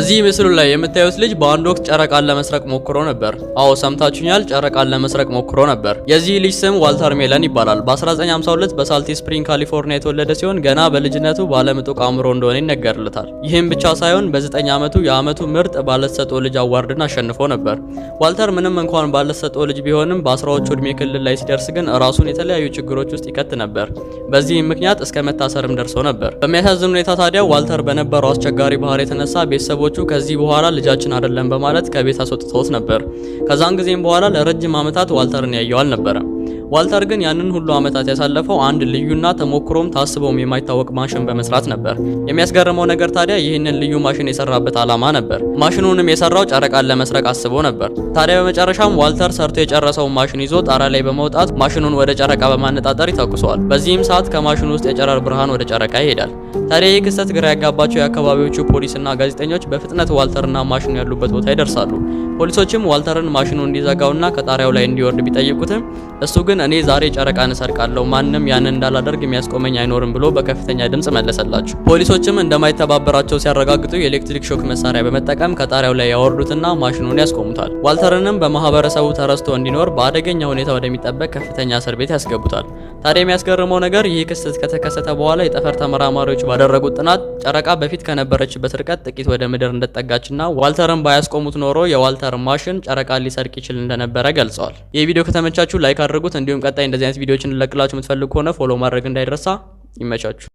እዚህ ምስሉ ላይ የምታዩት ልጅ በአንድ ወቅት ጨረቃን ለመስረቅ ሞክሮ ነበር። አዎ፣ ሰምታችሁኛል፣ ጨረቃን ለመስረቅ ሞክሮ ነበር። የዚህ ልጅ ስም ዋልተር ሜለን ይባላል። በ1952 በሳልቲ ስፕሪንግ ካሊፎርኒያ የተወለደ ሲሆን ገና በልጅነቱ ባለምጡቅ አእምሮ እንደሆነ ይነገርለታል። ይህም ብቻ ሳይሆን በ9 ዓመቱ የዓመቱ ምርጥ ባለተሰጥኦ ልጅ award ን አሸንፎ ነበር። ዋልተር ምንም እንኳን ባለተሰጥኦ ልጅ ቢሆንም በ10ዎቹ ዕድሜ ክልል ላይ ሲደርስ ግን ራሱን የተለያዩ ችግሮች ውስጥ ይከት ነበር። በዚህም ምክንያት እስከ መታሰርም ደርሶ ነበር። በሚያሳዝን ሁኔታ ታዲያ ዋልተር በነበረው አስቸጋሪ ባህሪ የተነሳ ቤተሰቦቹ ከዚህ በኋላ ልጃችን አይደለም በማለት ከቤት አስወጥተውት ነበር። ከዛን ጊዜም በኋላ ለረጅም ዓመታት ዋልተርን ያየው አልነበረም። ዋልተር ግን ያንን ሁሉ ዓመታት ያሳለፈው አንድ ልዩና ተሞክሮም ታስቦም የማይታወቅ ማሽን በመስራት ነበር። የሚያስገርመው ነገር ታዲያ ይህንን ልዩ ማሽን የሰራበት ዓላማ ነበር። ማሽኑንም የሰራው ጨረቃን ለመስረቅ አስቦ ነበር። ታዲያ በመጨረሻም ዋልተር ሰርቶ የጨረሰውን ማሽን ይዞ ጣራ ላይ በመውጣት ማሽኑን ወደ ጨረቃ በማነጣጠር ይተኩሰዋል። በዚህም ሰዓት ከማሽኑ ውስጥ የጨረር ብርሃን ወደ ጨረቃ ይሄዳል። ታዲያ ይህ ክስተት ግራ ያጋባቸው የአካባቢዎቹ ፖሊስና ጋዜጠኞች በፍጥነት ዋልተርና ማሽኑ ያሉበት ቦታ ይደርሳሉ። ፖሊሶችም ዋልተርን ማሽኑ እንዲዘጋውና ከጣሪያው ላይ እንዲወርድ ቢጠይቁትም እሱ ግን እኔ ዛሬ ጨረቃን እሰርቃለሁ፣ ማንም ያንን እንዳላደርግ የሚያስቆመኝ አይኖርም ብሎ በከፍተኛ ድምጽ መለሰላቸው። ፖሊሶችም እንደማይተባበራቸው ሲያረጋግጡ የኤሌክትሪክ shock መሳሪያ በመጠቀም ከጣሪያው ላይ ያወርዱትና ማሽኑን ያስቆሙታል። ዋልተርንም በማህበረሰቡ ተረስቶ እንዲኖር በአደገኛ ሁኔታ ወደሚጠበቅ ከፍተኛ እስር ቤት ያስገቡታል። ታዲያ የሚያስገርመው ነገር ይህ ክስተት ከተከሰተ በኋላ የጠፈር ተመራማሪዎች ባደረጉት ጥናት ጨረቃ በፊት ከነበረችበት ርቀት ጥቂት ወደ ምድር እንደተጠጋችና ዋልተርን ባያስቆሙት ኖሮ የዋልተር ማሽን ጨረቃን ሊሰርቅ ይችል እንደነበረ ገልጸዋል። ይህ ቪዲዮ ከተመቻችሁ like አድርጉት። እንዲሁም ቀጣይ እንደዚህ አይነት ቪዲዮዎችን እንለቅላችሁ የምትፈልጉ ከሆነ follow ማድረግ እንዳይረሳ። ይመቻችሁ።